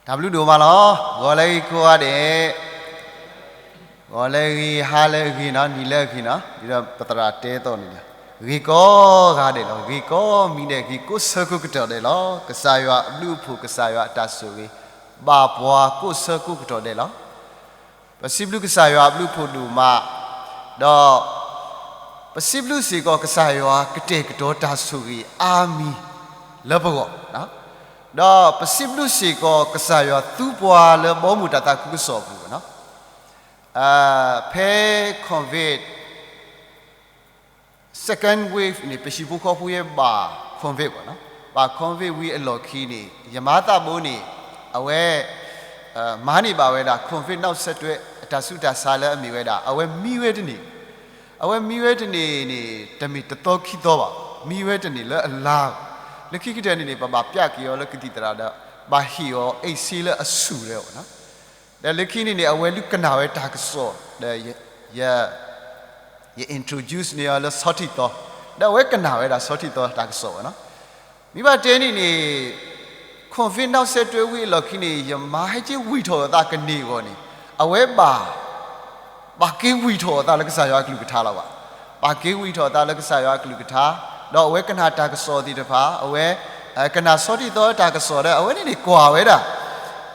နၢ်ဘျုးဒိၣ်မးလီၤ. ဂီၤလၢအဂ့ၤကိးဂၤဒဲး, ဂီၤလၢအဂ့ၤ, ဟါလၢအဂ့ၤနီၤ, နံၤလၢအဂ့ၤနီၤ, ဒ်သိးပသရၣ်တဲအသိးန့ၣ်, ဂ့ၤကိးဂၤဒဲးလီၤ, ဂ့ၤကိးမံၤဒဲး, ဂ့ၤကိးဆၢကိးကတီၢ်ဒဲးလီၤ. ကစၢ်ယွၤအဘျုးအဖှိၣ်, ကစၢ်ယွၤအတၢ်ဆိၣ်ဂ့ၤ ဘၣ်ပှၤကိးဆၢကိးကတီၢ်ဒဲးလီၤ. ပစံးဘျုးကစၢ်ယွၤအဘျုးအဖှိၣ်ဒိၣ်မး, ဒီးပစံးဘျုးစ့ၢ်ကီးကစၢ်ယွၤကတဲာ်ကတီၤတၢ်ဆိၣ်ဂ့ၤအါမံၤလၢပဂီၢ်, ဒီးပစံးဘျုးစ့ၢ်ကီးကစၢ်ယွၤသူပှၤလၢဘီမုၢ်တၢ်သးခုကစီၣ်အပူၤ, ဖဲ COVID second wave န့ၣ် ပဟံၣ်ဖိဃီဖိယဲဘၣ် COVID ဘၣ်, ဘၣ် COVID ဝံၤအလီၢ်ခံန့ၣ် ယမါသးဘိန့ၣ် အဝဲ မၤန့ၢ်ဘၣ်ဝဲဒၣ် COVID နောက်ဆက်တွဲ အတၢ်ဆူးတၢ်ဆါလၢအမ့ၢ်ဝဲဒၣ် အဝဲမံဝဲတန့ၢ်, အဝဲမံဝဲတန့ၢ်န့ၣ် တမ့ၢ်တသီခံသီဘၣ်, မံဝဲတန့ၢ်လၢအလါ, လၢခံကတၢၢ်န့ၣ်န့ၣ် ပဘၣ်ပျၢ်က့ၤအီၤလၢကသံၣ်သရၣ်ဒီး ဘၣ်ဟ့ၣ်အီၤအ့ၣ်စ့လၢအဆူၣ်လၢအဝဲနီၤ. ဒီးလၢခံန့ၣ်န့ၣ် အဝဲဒုးကနၣ်ဝဲတၢ်ကစီၣ်, ဒီးယ ယ introduce န့ၢ်အီၤလၢဆီထံသီ, ဒီးအဝဲကနၣ်ဝဲဒၣ်ဆီထံသီတၢ်ကစီၣ်ဝဲနီၤ. မ့ၢ်ဘၣ်တဲန့ၣ်န့ၣ် COVID နောက်ဆက်တွဲ ဝံၤအလီၢ်ခံန့ၣ် ယမါဟဲက့ၤဝံၢ်ထီၣ်အသးကန့ၢ်အဂီၢ်န့ၣ် အဝဲဘၣ် ဘၣ်က့ၤဝံၢ်ထီၣ်အသးလၢကစၢ်ယွၤအကလုၢ်ကထါလီၤဘၣ်. ဘၣ်က့ၤဝံၢ်ထီၣ်အသးလၢကစၢ်ယွၤအကလုၢ်ကထါ, ဒီးအဝဲကနၣ်တၢ်ကစီၣ်သ့ၣ်တဖၣ်, အဝဲ ကနၣ်ဆီထံသီတၢ်ကစီၣ်ဒီး အဝဲန့ၣ်န့ၣ်ကွၢ်ဝဲဒၣ်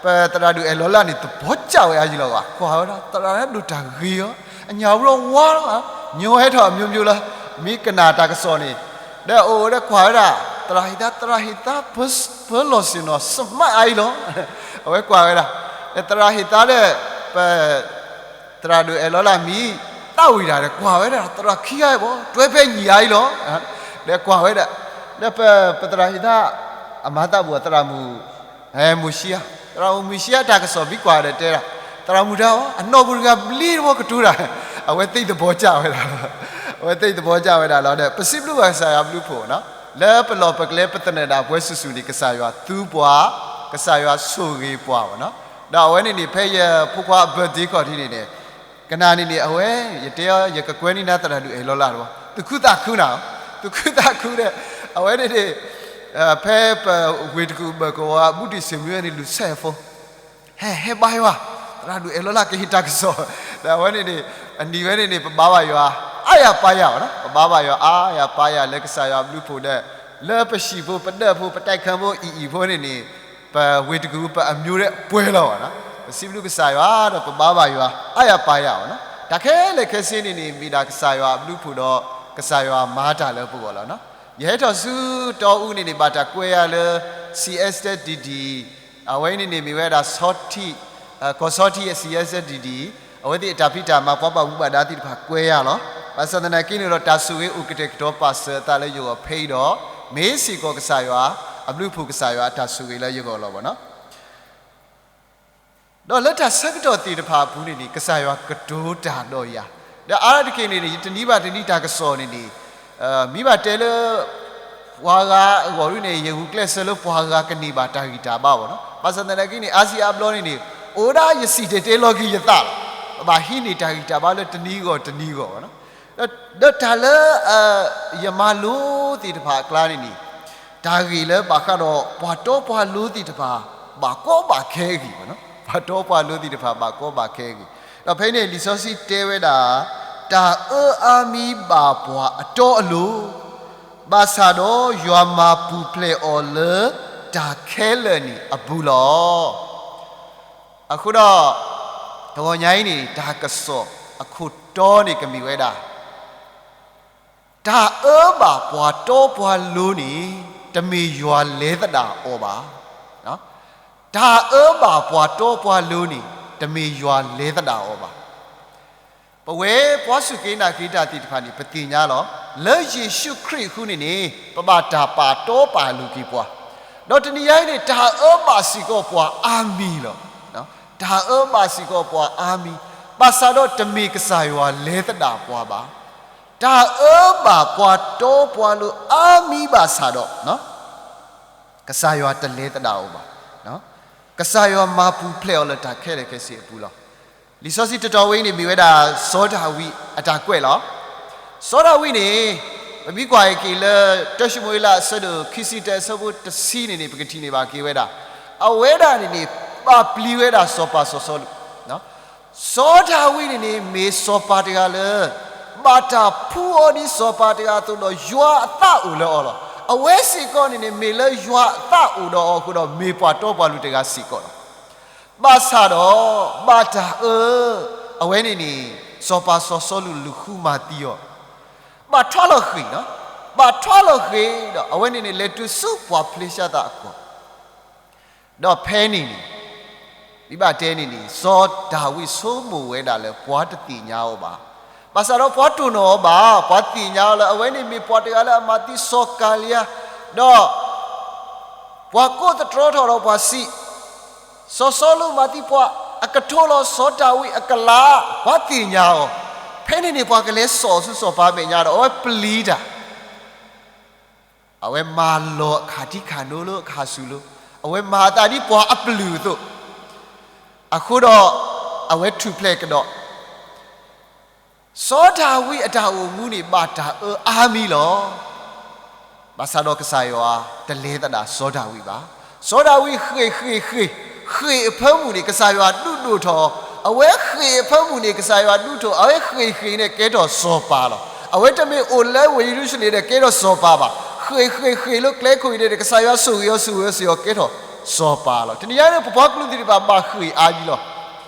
ပသရၣ်ဒိၣ်အဲၣ်လီၤလၢ်န့ၣ် သဘီကၢ်ဝဲအါယံၤလီၤဘၣ်, ကွၢ်ဝဲဒၣ် သရၣ်ဒိၣ်တၢ်ဂ့ၤအီၤ, အညၣ်ရၢဝါလီၤ, ညိဟဲထီၣ်အမျိုးမျိုးလီၤ, မ့ၢ်ကနၣ်တၢ်ကစီၣ်န့ၣ်, ဒီးအိၣ်ဒီးကွၢ်ဝဲဒၣ် သရၣ်ဟ့ၣ်သါ, သရၣ်ဟ့ၣ်သါ ပၢလီၤဆ့ၣ်နီၤ စမးအါယံၤလီၤ, အဝဲကွၢ်ဝဲဒၣ်, ဒီးသရၣ်ဟ့ၣ်သါဒီး ပ သရၣ်ဒိၣ်အဲၣ်လီၤလၢ်မံၤသးဝံၣ်တၢ်ဒီး ကွၢ်ဝဲဒၣ် သရၣ်ခံဂၤအံၤဘၣ် တွဲဖဲညၣ်အါအံၤလီၤ, ဒီးကွၢ်ဝဲဒၣ်, ဒီးပ ပသရၣ်ဟ့ၣ်သါ အမၤသးဘၣ်သရၣ်မုၣ် မုၢ်ၡံယၤ, သရၣ်မုၣ်မုၢ်ၡံယၤတၢ်ကစီၣ်မံကွၢ်ဒီးတဲဒၣ်, သရၣ်မုၣ်တဂၤအံၤ အနီၢ်ပူၤတဂၤဘျ့တဘီကတိၤတၢ်, အဝဲသ့ၣ်သဘီကၢ်ဝဲဒၣ်လီၤ, အဝဲသ့ၣ်သဘီကၢ်ဝဲဒၣ်လီၤ. ဒီးပစံးဘျုးဘၣ်ကစၢ်ယွၤအဘျုးအဖှိၣ်နီၤ, လၢပလီၢ်ပကျဲပသနၢၣ်ဒၣ်ပဝဲစုာ်စုာ်န့ၣ် ကစၢ်ယွၤသူပှၤ, ကစၢ်ယွၤဆိၣ်ဂ့ၤပှၤဘၣ်နီၤ. ဒီးအဝဲန့ၣ်န့ၣ် ဖဲယဖိခွါအ birthday ခီၣ်ထံးန့ၣ်န့ၣ် ကနၣ်န့ၣ်န့ၣ် အဝဲ ယတဲအီၤ ယကကွဲန့ၢ်နၤသရၣ်ဒိၣ်အဲၣ်လီၤလၢ်တဘၣ်, သူၣ်ခုသးခုနၤ, သူၣ်ခုသးခုဒီး အဝဲန့ၣ်န့ၣ် ဖဲပဝ့ၢ်တကူၣ်ဘၢၣ်ကဝီၤ ဘူးတံၢ်စ့ၣ်မံဝဲန့ၣ် လူၤဆဲးဖိ ဟဲ ဟဲဘါယွၤ, သရၣ်ဒိၣ်အဲၣ်လီၤလၢ်ကဟ့ၣ်တၢ်ကစီၣ်, ဒီးအဝဲန့ၣ်န့ၣ် အနံၤဝဲန့ၣ်န့ၣ် ပဘါဘၣ်ယွၤ အါယၤပၢ်ယၤဘၣ်နီၤ, ပဘါဘၣ်ယွၤအါယၤပၢ်ယၤလၢကစၢ်ယွၤအဘျုးအဖှိၣ်ဒီး လၢပဟံၣ်ဖိပဒၢးဖိပတဲခၢဖိအံၤအံၤဖိန့ၣ်န့ၣ် ပဝ့ၢ်တကူၣ်ပအမျိုးဒီးပှဲၤလီၤဘၣ်နီၤ, ပစံးဘျုးကစၢ်ယွၤဒီးပဘါဘၣ်ယွၤ အါယၤပၢ်ယၤဘၣ်နီၤ, တၢ်ခဲလၢာ်ခဲဆ့န့ၣ်န့ၣ် မ့ၢ်ဒၣ်ကစၢ်ယွၤအဘျုးအဖှိၣ်ဒီး ကစၢ်ယွၤမၤတၢ်လၢပဂီၢ်လီၤနီၤ. ယဟဲထီၣ်ဆူတီအူန့ၣ်န့ၣ် ဘၣ်တၢ်ကွဲယၤလၢ စံးအဲစတဲတံၢ်တံၢ် အဝဲန့ၣ်န့ၣ်မ့ၢ်ဝဲဒၣ် ကီၢ်ဆီထံး စံးအဲစတဲတံၢ်တံၢ်, အဝဲသ့ၣ်အတၢ်ဖံးတၢ်မၤပှၤဘၣ်မူဘၣ်ဒါသ့ၣ်တဖၣ်ကွဲယၤလီၤ. ဘၣ်ဆၣ်သနာ်က့န့ၣ်ဒီး တၢ်ဆိၣ်ဂ့ၤအိၣ်ကတဲာ်ကတီၤပာ်စၢၤအသးလၢယဂီၢ်ဖဲအံၤဒီး မ့ၢ်စ့ၢ်ကီးကစၢ်ယွၤအဘျုးအဖှိၣ် ကစၢ်ယွၤအတၢ်ဆိၣ်ဂ့ၤလၢယဂီၢ်လီၤဘၣ်နီၤ. ဒီးလၢတၢ်ဆၢကတီၢ်သ့ၣ်တဖၣ်အပူၤန့ၣ်န့ၣ် ကစၢ်ယွၤကတိၤတၢ်ဒီးယၤ, ဒီးအါတက့ၢ်န့ၣ်န့ၣ် ယတနံၤဘၣ်တနံၤတၢ်ကစီၣ်န့ၣ်န့ၣ် မ့ၢ်ဘၣ်တဲလၢ ပှၤဂၤအဂီၢ်ဒ်န့ၣ် ယဂုာ်ကျဲးစၢးလၢပှၤဂၤကန့ၢ်ဘၣ်တၢ်ဂံၢ်တၢ်ဘါဘၣ်နီၤ. ဘၣ်ဆၣ်သနာ်က့န့ၣ် အါစံအါဘျီန့ၣ်န့ၣ် အိၣ်ဒၣ်ယစံၣ်တဲၤတဲလီၤက့ၤယသးလီၤ. ပဘၣ်ဟံးန့ၢ်တၢ်ဂံၢ်တၢ်ဘါလၢတနံၤဂီၢ်တနံၤဂီၢ်ဘၣ်နီၤ. ဒီးတၢ်လၢ ယမၤလိသ့ၣ်တဖၣ်အကျါန့ၣ်န့ၣ် တၢ်ဂ့ၢ်လၢဘၣ်ဃးဒီးပှၤတီပှၤလိၤသ့ၣ်တဖၣ် ဘၣ်ကီဘၣ်ခဲအဂ့ၢ်ဘၣ်နီၤ. ပှၤတီပှၤလိၤသ့ၣ်တဖၣ်ဘၣ်ကီဘၣ်ခဲအဂ့ၢ်. ဒီးဖဲအံၤန့ၣ် လံာ်စီဆှံတဲဝဲဒၣ် တၢ်အၢအါမံၤဘၣ်ပှၤအတီအလိၤ, ဘၣ်ဆၣ်ဒီးယွၤမၤပူၤဖျဲးအီၤလၢတၢ်ခဲလၢာ်န့ၣ်အပူၤလီၤ. အဃိဒီး တဂီၤညါအံၤန့ၣ် တၢ်ကစီၣ်အခိၣ်တီန့ၣ်ကမ့ၢ်ဝဲဒၣ် တၢ်အၢဘၣ်ပှၤတီပှၤလိၤန့ၣ် တမ့ၢ်ယွၤလဲၤသဒၣ်အီၤဘၣ်. တၢ်အၢဘၣ်ပှၤတီပှၤလိၤန့ၣ် တမ့ၢ်ယွၤလဲၤသဒၣ်အီၤဘၣ်. ပဝဲပှၤစူၢ်က့ၤနာ်က့ၤတၢ်သ့ၣ်တဖၣ်န့ၣ် ပသ့ၣ်ညါလီၤ. လၢယ့ၣ်ၡူးခရံာ်အဃိန့ၣ်န့ၣ် ပဘၣ်တၢ်ပာ်တီပာ်လိၤက့ၤပှၤ, ဒီးတနံၤညါအံၤန့ၣ် တၢ်အၢဘၣ်စ့ၢ်ကီးပှၤအါမံၤလီၤ. တၢ်အၢဘၣ်စ့ၢ်ကီးပှၤအါမံၤ, ဘၣ်ဆၣ်ဒီးတမ့ၢ်ကစၢ်ယွၤလဲၤသဒၣ်ပှၤဘၣ်. တၢ်အၢဘၣ်ပှၤတီပှၤလိၤအါမံၤဘၣ်ဆၣ်ဒီး ကစၢ်ယွၤတလဲၤသဒၣ်အီၤဘၣ်. ကစၢ်ယွၤမၤပူၤဖျဲးအီၤလၢတၢ်ခဲလၢာ်ခဲဆ့အပူၤလီၤ. လံာ်စီဆှံတတီၤဝဲအံၤန့ၣ် မ့ၢ်ဝဲဒၣ်စီၤဒၤဝံးအတၢ်ကွဲးလီၤ. စီၤဒၤဝံးန့ၣ် ပမ့ၢ်ကွၢ်က့ၤလၢ တၢၡမူၤအ့လးအဆၢဒိၣ်ခံဆံတၢ အဆၢဖိတဆံန့ၣ်န့ၣ် ပကထံၣ်န့ၢ်ဘၣ်က့ၤဝဲဒၣ် အဝဲဒၣ်န့ၣ်န့ၣ် ဘၣ်ပျံၤဝဲဒၣ်စီၤပၤစီၤစီလူး. စီၤဒၤဝံးန့ၣ်န့ၣ် မ့ၢ်စီၤပၤတဂၤလၢ ဘၣ်တၢ်ဖှူအီၤဒ်စီၤပၤတဂၤအသိးဒီး ယွၤအသးအိၣ်လၢအီၤလီၤ. အဝဲစ့ၢ်ကီးန့ၣ်န့ၣ် မ့ၢ်လၢယွၤအသးအိၣ်ဒီးအီၤအဃိဒီး မ့ၢ်ပှၤတီပှၤလိၤတဂၤစ့ၢ်ကီးလီၤ. ဘၣ်ဆၣ်ဒီး ဘၣ်တၢ်အၢ အဝဲန့ၣ်န့ၣ် စီၤပၤစီၤစီလူးလူၤဃုမၤသံအီၤ, ဘၣ်ထွါလီၤဃ့ၢ်, ဘၣ်ထွါလီၤဃ့ၢ်ဒီး အဝဲန့ၣ်န့ၣ် လဲၤတုၤဆူပှၤဖလ့ၡသးအကီၢ် ဒီးဖဲန့ၣ်န့ၣ် ဒ်ဘၣ်တဲန့ၣ်န့ၣ် စီၤဒၤဝံးဆိကမိၣ်ဝဲဒၣ်လၢ ပှၤတသ့ၣ်ညါအီၤဘၣ်. ဘၣ်ဆၣ်ဒီးပှၤတိၢ်နီၣ်အီၤဘၣ်, ပှၤသ့ၣ်ညါအီၤလၢ အဝဲန့ၣ်မ့ၢ်ပှၤတဂၤလၢအမၤသံစီၤကၤလံယါ, ဒီး ပှၤကိးသတြီထီၣ်ဒီးပှၤစံး, စီၤစီလူးမၤသံပှၤ, အကထိလီၤစီၤဒၤဝံးအကလး, ပှၤသ့ၣ်ညါအီၤ. ဖဲန့ၣ်န့ၣ် ပှၤကလဲၤစိာ်ဆူစီၤပၤအမဲာ်ညါဒီး အဝဲပျံၤတၢ် အဝဲမၤလီၤအခးထံခးနိလၢအခးဆူၣ်လီၤ, အဝဲမၤအသးဒ်ပှၤအပျုၢ်အသိး, အဃိဒီး အဝဲထူၣ်ဖျဲးကဒီး. စီၤဒၤဝံးအတၢ်အိၣ်မူန့ၣ် ဘၣ်တၢ်အၢအါမံၤလီၤ. ဘၣ်ဆၣ်ဒီးကစၢ်ယွၤတလဲၤသဒၣ်စီၤဒၤဝံးဘၣ်. စီၤဒၤဝံးဃ့ၢ်ဃ့ၢ်ဃ့ၢ်, ဃ့ၢ်အဖၢမုၢ်န့ၣ် ကစၢ်ယွၤဒုးဒိၣ်ထီၣ်, အဝဲဃ့ၢ်အဖၢမုၢ်န့ၣ် ကစၢ်ယွၤဒုးထီၣ်, အဝဲဃ့ၢ်ဃ့ၢ်န့ၣ်ကဲထီၣ်စီၤပၤလီၤ. အဝဲတမ့ၢ်အိၣ်လၢဝ့ၢ်ယရူၤၡလ့ၣ်ဒီးကဲထီၣ်စီၤပၤဘၣ်. ဃ့ၢ်ဃ့ၢ်ဃ့ၢ်လၢကျဲခိၣ်အံၤန့ၣ် ကစၢ်ယွၤဆိၣ်ဂ့ၤအီၤဆိၣ်ဂ့ၤအီၤစ့ၢ်ကီးကဲထီၣ်စီၤပၤလီၤ. တနံၤညါန့ၣ် ပပှၤကလုာ်သ့ၣ်တဖၣ်ဘၣ်ဃ့ၢ်အါမံၤလီၤ.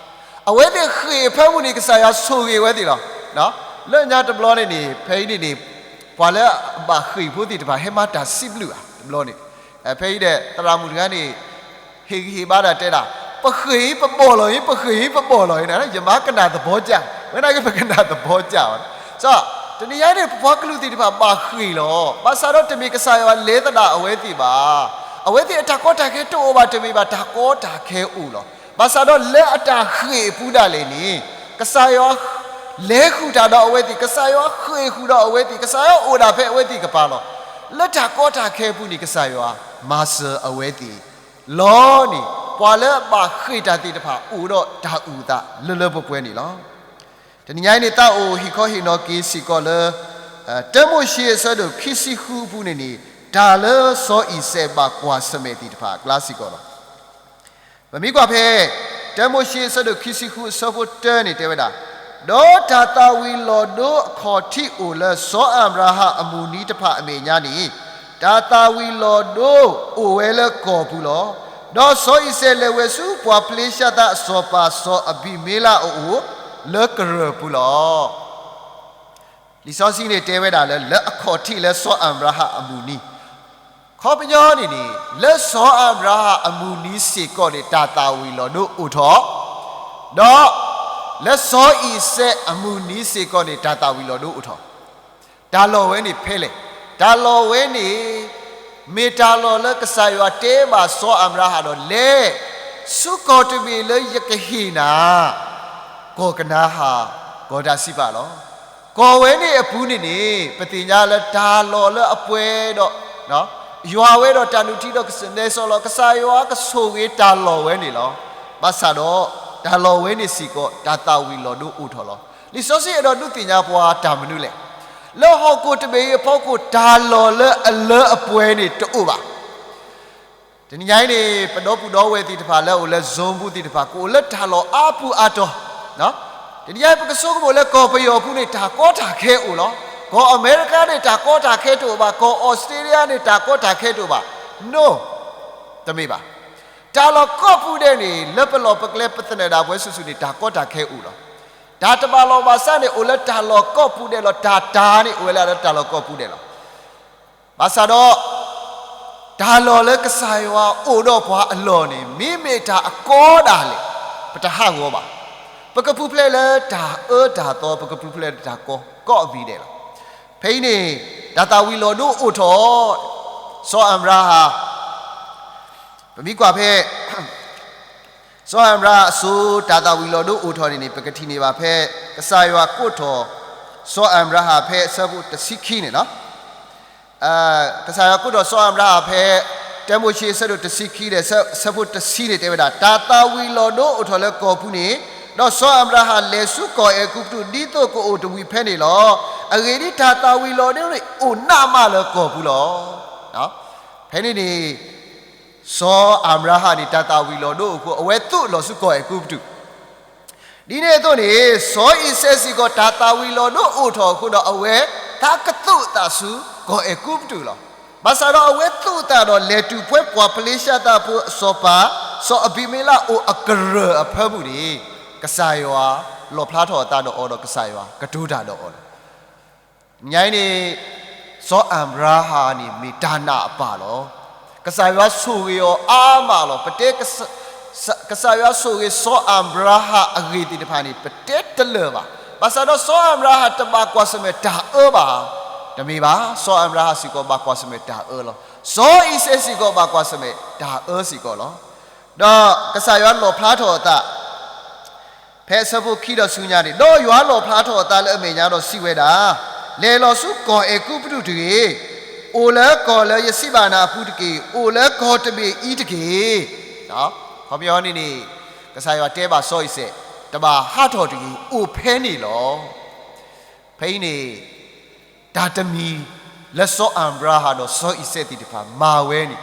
အဝဲသ့ၣ်ဃ့ၢ်အဖၢမုၢ်န့ၣ် ကစၢ်ယွၤဆိၣ်ဂ့ၤဝဲသ့ၣ်လီၤ. လၢညါတဘျီန့ၣ်န့ၣ် ဖဲအံၤန့ၣ်န့ၣ် ပှၤလၢအဘၣ်ဃ့ၢ်ဖိသ့ၣ်တဖၣ် ဟဲမၤတၢ်စံးဘျုးဧါ တဘျီန့ၣ်. ဖဲအံၤဒီး သရၣ်မုၣ်တဂၤန့ၣ် ဟ့ၣ်ဂံၢ်ဟ့ၣ်ဘါဒၣ်တဲဒၣ်, ပဃ့ၢ်အံၤပဘီၣ်လီၤအံၤ, ပဃ့ၢ်အံၤပဘီၣ်လီၤအံၤန့ၣ် ယမၤကနၣ်သဘီကၢ်, ဝဲဒၣ်ကပကနၣ်သဘီကၢ်အီၤ. တနံၤညါန့ၣ် ပပှၤကလုာ်သ့ၣ်တဖၣ်ဘၣ်ဃ့ၢ်လီၤ. ဘၣ်ဆၣ်ဒီးတမ့ၢ်ကစၢ်ယွၤလဲၤသဒၣ်အဝဲသ့ၣ်ဘၣ်. အဝဲသ့ၣ်အတၢ်ကီတၢ်ခဲတအိၣ်ဘၣ်တမ့ၢ်ဘၣ်, တၢ်ကီတၢ်ခဲအိၣ်လီၤ. ဘၣ်ဆၣ်ဒီးလၢအတၢ်ဃ့ၢ်အပူၤဒၣ်လဲာ်န့ၣ် ကစၢ်ယွၤ လဲၤဃုာ်တၢ်ဒီးအဝဲသ့ၣ်, ကစၢ်ယွၤဃ့ၢ်ဃုာ်ဒီးအဝဲသ့ၣ်, ကစၢ်ယွၤအိၣ်ဒၣ်ဖဲအဝဲသ့ၣ်ကပၤလီၤ. လၢတၢ်ကီတၢ်ခဲအပူၤန့ၣ် ကစၢ်ယွၤမၤစၢၤအဝဲသ့ၣ်လီၤန့ၣ် ပှၤလၢအဘၣ်ဃ့ၢ်တၢ်သ့ၣ်တဖၣ်အိၣ်ဒီးတၢ်အုၣ်အသးလၢလၢပှဲၤပှဲၤန့ၣ်လီၤ. တနံၤညါအံၤန့ၣ် သးအိၣ်ဟ့ၣ်ခီဟ့ၣ်နီၤက့ၤစ့ၢ်ကီးလၢ တၢမိၤၡ့အဆၢဒိၣ်ခံဆံဃုအပူၤန့ၣ်န့ၣ် တၢ်လၢစီၤအံၤစဲးဘၣ်ကွၢ်ဆၢၣ်မဲာ်သ့ၣ်တဖၣ်အကျါစ့ၢ်ကီးလီၤ. ပမ့ၢ်ကွၢ်ဖဲ တၢမိၤၡ့အဆၢဒိၣ်ခံဆံဃုအဆၢဖိတၢန့ၣ်တဲဝဲဒၣ်, ဒီးတၢ်သၣ်ဝံၤလီၤဒိအခီၣ်ထံးအိၣ်လၢစီၤအၤဘြၤဟၣ်အမုၢ်နံၤတဖၣ်အမဲာ်ညါန့ၣ်, တၢ်သၣ်ဝံၤလီၤဒိအိၣ်ဝဲလၢကီၢ်ပူၤလီၤ. ဒီးစီၤအံၤစဲးလဲၤဝဲဆူပှၤဖလ့ၡသးအစီၤပၤစီၤအဘံၤမ့လးအအိၣ်လၢကရၢၢ်ပူၤလီၤ. လံာ်စီဆှံန့ၣ်တဲဝဲဒၣ်လၢ လၢအခီၣ်ထံးလၢစီၤအၤဘြၤဟၣ်အမုၢ်နံၤ, ခီပညီန့ၣ်န့ၣ် လၢစီၤအၤဘြၤဟၣ်အမုၢ်နံၤစ့ၢ်ကီးန့ၣ် တၢ်သၣ်ဝံၤလီၤဒိအိၣ်ထီၣ်, ဒီး လၢစီၤအံၤစဲးအမုၢ်နံၤစ့ၢ်ကီးန့ၣ် တၢ်သၣ်ဝံၤလီၤဒိအိၣ်ထီၣ်. တၢ်လီၢ်ဝဲန့ၣ်ဖဲလဲၣ်. တၢ်လီၢ်ဝဲန့ၣ် မ့ၢ်တၢ်လီၢ်လၢကစၢ်ယွၤတဲဘၣ်စီၤအၤဘြၤဟၣ်ဒီးလဲၤ ဆူကီၢ်တဘ့ၣ်လၢယကဟ့ၣ်နၤ ကီၢ်ကနၤအၣ် ကီၢ်တၢ်စံးပာ်လီၤ. ကီၢ်ဝဲန့ၣ်အပူၤန့ၣ်န့ၣ် ပသ့ၣ်ညါလၢတၢ်လီၢ်လၢအပှဲၤဒီး ယွၤဝဲဒီးတၢ်နုၢ်ထံဒီးကစၢၢ်နဲစီလီၤ. ကစၢ်ယွၤကဆိၣ်ဂ့ၤတၢ်လီၢ်ဝဲန့ၣ်လီၤ. ဘၣ်ဆၣ်ဒီး တၢ်လီၢ်ဝဲန့ၣ်စ့ၢ်ကီး တၢ်သၣ်ဝံၤလီၤဒိအိၣ်ထီၣ်လီၤ. လံာ်စီဆှံအဲၣ်ဒိးဒုးသ့ၣ်ညါပှၤတၢ်မနုၤလဲၣ်. လၢဟီၣ်ခိၣ်တဘ့ၣ်အံၤအဖီခိၣ် တၢ်လီၢ်လၢအလၢအပှဲၤန့ၣ်တအိၣ်ဘၣ်. တနံၤညါအံၤန့ၣ် ပဒီပုၢ်ဒီဝဲၢ်သ့ၣ်တဖၣ်လၢအအိၣ်လၢ Zoom ပူၤသ့ၣ်တဖၣ် ကအိၣ်လၢတၢ်လီၢ်အါပူၤအါတီၤ, တနံၤညါအံၤ ပကဆိကမိၣ်လၢကီၢ်ပယီၤပူၤန့ၣ် တၢ်ကီတၢ်ခဲအိၣ်လီၤ. ကီၢ်အမဲရကၤန့ၣ် တၢ်ကီတၢ်ခဲတအိၣ်ဘၣ်, ကီၢ်အီစထြ့လယါန့ၣ် တၢ်ကီတၢ်ခဲတအိၣ်ဘၣ်. No, တမ့ၢ်ဘၣ်. တၢ်လီၢ်ကိးပူၤဒဲးန့ၣ် လၢပလီၢ်ပကျဲပသနၢၣ်ဒၣ်ပှဲၤဆူၣ်ဆူၣ်န့ၣ် တၢ်ကီတၢ်ခဲအိၣ်လီၤ. တၢ်တဘၣ်လီၢ်ဘၣ်စးန့ၣ် အိၣ်လၢတၢ်လီၢ်ကိးပူၤဒဲးလီၤ. တၢ်တၢ်န့ၣ် အိၣ်ဝဲလၢတၢ်လီၢ်ကိးပူၤဒဲးလီၤ. ဘၣ်ဆၣ်ဒီး တၢ်လီၢ်လၢကစၢ်ယွၤအိၣ်ဒီးပှၤအလီၢ်န့ၣ် မ့မ့ၢ်တၢ်အကီဒၣ်လဲာ် ပတဟးဂီၤဘၣ်. ပကပူၤဖျဲးလၢတၢ်အၢတၢ်သီ, ပကပူၤဖျဲးလၢတၢ်ကီ ကိးအမံၤဒဲးလီၤ. ဖဲအံၤန့ၣ် တၢ်သၣ်ဝံၤလီၤဒိအိၣ်ထီၣ် စီၤအၤဘြၤဟၣ် ပမ့ၢ်ကွၢ်ဖဲ စီၤအၤဘြၤဟၣ်အစိၤ တၢ်သၣ်ဝံၤလီၤဒိအိၣ်ထီၣ်န့ၣ်န့ၣ် ပကထံၣ်န့ၢ်ဘၣ်ဖဲ ကစၢ်ယွၤကိးထီၣ် စီၤအၤဘြၤဟၣ်ဖဲအဆၢဖိတဆံခံန့ၣ်လီၤ. ကစၢ်ယွၤကိးထီၣ်စီၤအၤဘြၤဟၣ်ဖဲ တၢမိၤၡ့အဆၢဒိၣ်တဆံခံဒီး ဆၢဖိတဆံန့ၣ်တဲဝဲဒၣ်, တၢ်သၣ်ဝံၤလီၤဒိအိၣ်ထီၣ်လၢကီၢ်ပူၤန့ၣ်, ဒီးစီၤအၤဘြၤဟၣ်လဲၤဆူကီၢ်အဲၤကူပတူး ဒ်သိးကအိၣ်တဝံၤဖဲန့ၣ်လီၤ. အဂ့ၢ်ဒ်အံၤ, တၢ်သၣ်ဝံၤလီၤဒိန့ၣ် အိၣ်နးမးလၢကီၢ်ပူၤလီၤ. ဖဲန့ၣ်န့ၣ် စီၤအၤဘြၤဟၣ်န့ၣ် တၢ်သၣ်ဝံၤလီၤဒိအိၣ်အဃိ အဝဲသိးလီၤဆူကီၢ်အဲၤကူပတူး, ဒ်န့ၣ်အသိးန့ၣ် စီၤအံၤစဲးစ့ၢ်ကီး တၢ်သၣ်ဝံၤလီၤဒိအိၣ်ထီၣ်အဃိဒီး အဝဲသးကသိးသးဆူကီၢ်အဲၤကူပတူးလီၤ. ဘၣ်ဆၣ်ဒီးအဝဲသိးသးဒီး လဲၤတုၤဖဲပှၤဖလ့ၡသၣ်ဖိအစီၤပၤ စီၤအဘံမ့လးအိၣ်အကရၢၢ်အဖၢမုၢ်န့ၣ် ကစၢ်ယွၤလီၣ်ဖျါထီၣ်အသးဒီးအီၤဒီး ကစၢ်ယွၤကတိၤတၢ်ဒီးအီၤလီၤ. ညါအံၤန့ၣ် စီၤအၤဘြၤဟၣ်န့ၣ်မ့ၢ်တၢ်နာ်အပၢ်လီၤ. ကစၢ်ယွၤဆိၣ်ဂ့ၤအီၤအါမးလီၤ. ပတဲ ကစၢ်ယွၤဆိၣ်ဂ့ၤစီၤအၤဘြၤဟၣ်အဂ့ၢ်သ့ၣ်တဖၣ်န့ၣ် ပတဲတလၢာ်ဘၣ်. ဘၣ်ဆၣ်ဒီးစီၤအၤဘြၤဟၣ်တဘၣ်ကွၢ်ဆၢၣ်မဲာ်တၢ်အၢဘၣ်. တမ့ၢ်ဘၣ်, စီၤအၤဘြၤဟၣ်စ့ၢ်ကီးဘၣ်ကွၢ်ဆၢၣ်မဲာ်တၢ်အၢလီၤ. စီၤအံၤစဲးစ့ၢ်ကီးဘၣ်ကွၢ်ဆၢၣ်မဲာ်တၢ်အၢစ့ၢ်ကီးလီၤ. ဒီးကစၢ်ယွၤလီၣ်ဖျါထီၣ်အသး ဖဲအဆၢဖိခံဒီးဆူညါန့ၣ်, ဒီးယွၤလီၣ်ဖျါထီၣ်အသးလၢအမဲာ်ညါဒီးစံးဝဲဒၣ်, လဲၤလီၤဆူကီၢ်အဲၤကူပတူးတဂ့ၤ, အိၣ်လၢကီၢ်လၢယစံးဘၣ်နၤအပူၤတက့ၢ်, အိၣ်လၢကီၢ်တဘ့ၣ်အံၤတက့ၢ်. ခီပညီန့ၣ်န့ၣ် ကစၢ်ယွၤတဲဘၣ်စီၤအံၤစဲး, တဘၣ်ဟးထီၣ်တဂ့ၤ, အိၣ်ဖဲန့ၣ်လီၤ. ဖဲအံၤန့ၣ် တၢ်တမံၤလၢစီၤအၤဘြၤဟၣ်ဒီးစီၤအံၤစဲးသ့ၣ်တဖၣ်မၤဝဲန့ၣ်,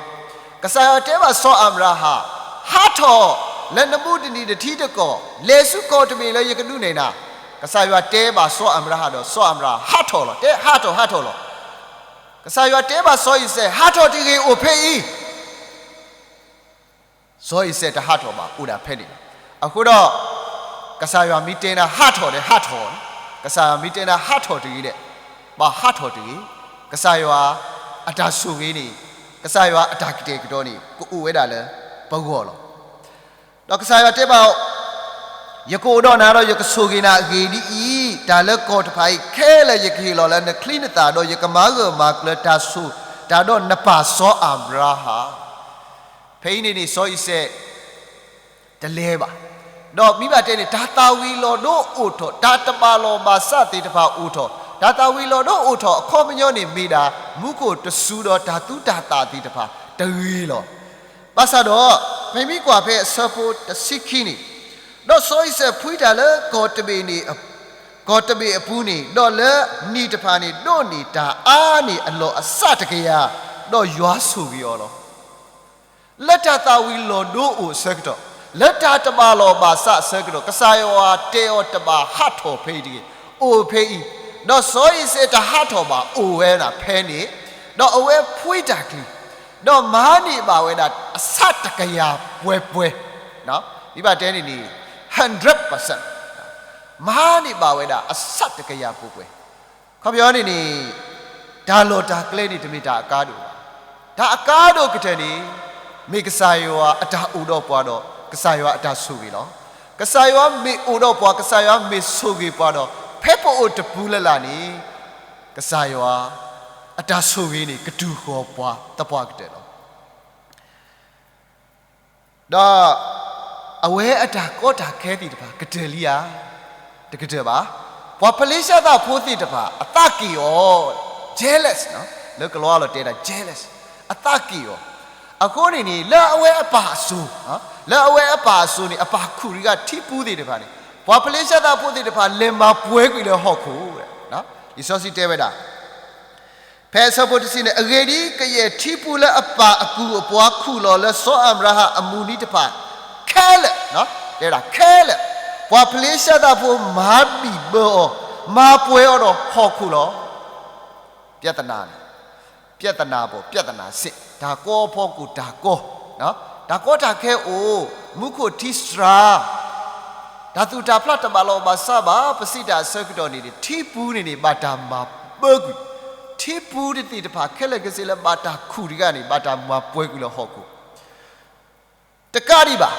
ကစၢ်ယွၤတဲဘၣ်စီၤအၤဘြၤဟၣ်, ဟးထီၣ်လၢနမူတနံၤနထံတကီၢ်, လဲၤဆူကီၢ်တဘ့ၣ်လၢယကဒုးနဲၣ်နၤ. ကစၢ်ယွၤတဲဘၣ်စီၤအၤဘြၤဟၣ်ဒီးစီၤအၤဘြၤဟၣ်ဟးထီၣ်လီၤ. တဲဟးထီၣ်ဟးထီၣ်လီၤ. ကစၢ်ယွၤတဲဘၣ်စီၤအံၤစဲး, ဟးထီၣ်တဂ့ၤ, အိၣ်ဖဲအံၤ. စီၤအံၤစဲးတဟးထီၣ်ဘၣ်, အိၣ်ဒၣ်ဖဲန့ၣ်လီၤ. အဃိဒီး ကစၢ်ယွၤမ့ၢ်တဲနၤဟးထီၣ်ဒီးဟးထီၣ်, ကစၢ်ယွၤမ့ၢ်တဲနၤဟးထီၣ်တဂ့ၤဒီး ဘၣ်ဟးထီၣ်တဂ့ၤ. ကစၢ်ယွၤအတၢ်ဆိၣ်ဂ့ၤန့ၣ်, ကစၢ်ယွၤအတၢ်ကတဲာ်ကတီၤန့ၣ် ကအိၣ်ဝဲဒၣ်လၢပဂီၢ်လီၤ. ဒီးကစၢ်ယွၤတဲဘၣ်အီၤ, ယကအိၣ်ဒီးနၤဒီးယကဆိၣ်ဂ့ၤနၤအဂ့ၢ်ဒ်အံၤ, တၢ်လၢကီၢ်တဖၣ်အံၤခဲလၢာ်ယကဟ့ၣ်လီၤလၢနချံနသၣ်, ဒီးယကမၤဂၢၢ်မၤကျၢၤတၢ်ဆိၣ်တၢ်ဒီးနပၢ်စီၤအၤဘြၤဟၣ်. ဖဲအံၤန့ၣ်န့ၣ် စီၤအံၤစဲးတလဲၤဘၣ်. ဒီးမ့ၢ်ဘၣ်တဲန့ၣ် တၢ်သၣ်ဝံၤလီၤဒိအိၣ်ထီၣ်, တၢ်တဘၣ်လိာ်ဘၣ်စးသ့ၣ်တဖၣ်အိၣ်ထီၣ်, တၢ်သၣ်ဝံၤလီၤဒိအိၣ်ထီၣ်အခီပညီန့ၣ်မ့ၢ်ဒၣ် မူခိၣ်တစူၤဒီးတၢ်သူတၢ်သၣ်သ့ၣ်တဖၣ်တဂ့ၤလီၤ. ဘၣ်ဆၣ်ဒီး ပမ့ၢ်ကွၢ်ဖဲအဆၢဖိတဆံခံန့ၣ်, ဒီးစီၤအံၤစဲးဖှံတၢ်လၢကီၢ်တဘ့ၣ်န့ၣ်, ကီၢ်တဘ့ၣ်အပူၤန့ၣ်, ဒီးလၢနံၤတဖၣ်န့ၣ်ဒိးန့ၢ်တၢ်အါန့ၢ်အလီၢ်အဆၣ်တကယၤ, ဒီးယွၤဆိၣ်ဂ့ၤအီၤလီၤ. လၢတၢ်သၣ်ဝံၤလီၤဒိအိၣ်အဆၢကတီၢ်, လၢတၢ်တဘၣ်လိာ်ဘၣ်စးအဆၢကတီၢ်, ကစၢ်ယွၤတဲအီၤတဘၣ်ဟးထီၣ်ဖဲအံၤတဂ့ၤ, အိၣ်ဖဲအံၤ, ဒီးစီၤအံၤစဲးတဟးထီၣ်ဘၣ်, အိၣ်ဝဲဒၣ်ဖဲန့ၣ်, ဒီးအဝဲဖှံတၢ်ချံ, ဒီးမၤန့ၢ်ဘၣ်ဝဲဒၣ်အဆၣ်တကယၤပှဲၤပှဲၤ, မ့ၢ်ဘၣ်တဲန့ၣ်န့ၣ် hundred percent, မၤန့ၢ်ဘၣ်ဝဲဒၣ်အဆၣ်တကယၤပှဲၤပှဲၤ ခီပညီန့ၣ်န့ၣ် တၢ်လီၢ်တၢ်ကျဲန့ၣ် တမ့ၢ်တၢ်အကါဒိၣ်ဘၣ်. တၢ်အကါဒိၣ်ကတၢၢ်န့ၣ် မ့ၢ်ကစၢ်ယွၤအတၢ်အိၣ်ဒီးပှၤဒီး ကစၢ်ယွၤအတၢ်ဆိၣ်ဂ့ၤလီၤ. ကစၢ်ယွၤမ့ၢ်အိၣ်ဒီးပှၤ, ကစၢ်ယွၤမ့ၢ်ဆိၣ်ဂ့ၤပှၤဒီး ဖဲပအိၣ်တပူၤလၢ်လၢ်န့ၣ် ကစၢ်ယွၤအတၢ်ဆိၣ်ဂ့ၤန့ၣ် ကတူၢ်ဃီၤပှၤသပှၢ်ကတၢၢ်လီၤ. ဒီးအဝဲအတၢ်ကီတၢ်ခဲသ့ၣ်တဖၣ် ကတၢၢ်လံဧါ, တကတၢၢ်ဘၣ်. ပှၤဖလ့ၡသၣ်ဖိသ့ၣ်တဖၣ် အသးက့ၣ်အီၤ, jealous, လၢကလီအလီၤတဲဒၣ် jealous, အသးက့ၣ်အီၤ. အဃိန့ၣ်န့ၣ် လၢအဝဲအပၢ်အစိၤ, လၢအဝဲအပၢ်အစိၤန့ၣ် အပၢ်ခူၣ်တဂၤထံပူသ့ၣ်တဖၣ်န့ၣ် ပှၤဖလ့ၡသၣ်ဖိသ့ၣ်တဖၣ် လဲၤမၤပှဲၤကွံာ်လၢဟီၣ်ခိၣ်, လံာ်စီဆှံတဲဝဲဒၣ် ဖဲအဆၢဖိတဆံန့ၣ်, အဂ့ၢ်ဒ်အံၤ, ကယဲၢ်ထံပူလၢအပၢ်အကုၢ်အပှၤခူၣ်လီၤလၢစီၤအၤဘြၤဟၣ်အမုၢ်နံၤတဖၣ်ခဲလၢာ်, တဲဒၣ်ခဲလၢာ်, ပှၤဖလ့ၡသၣ်ဖိမၤဘံၣ်ဘၢအီၤ, မၤပှဲၤအီၤဒီးဟီၣ်ခိၣ်လီၤ. ပြဿနာန့ၣ်, ပြဿနာပေါ်ပြဿနာစစ်, တၢ်ကီအဖီခိၣ်တၢ်ကီ, တၢ်ကီတၢ်ခဲအိၣ်, မူခိၣ်ထံစှၤ တၢ်သူၣ်တၢ်ဖျးတဘၣ်လိာ်ဘၣ်စးဘၣ်, ပစံးတၢ်အဆၢကတီၢ်န့ၣ်န့ၣ် ထံပူန့ၣ်န့ၣ် ဘၣ်တၢ်မၤဘၢကွံာ်, ထံပူတသ့ၣ်တဖၣ်ခဲလၢာ်ခဲဆ့လၢဘၣ်တၢ်ခူၣ်တဂၤန့ၣ် ဘၣ်တၢ်မၤပှဲၤကွံာ်လၢဟီၣ်ခိၣ် တကးဒံးဘၣ်,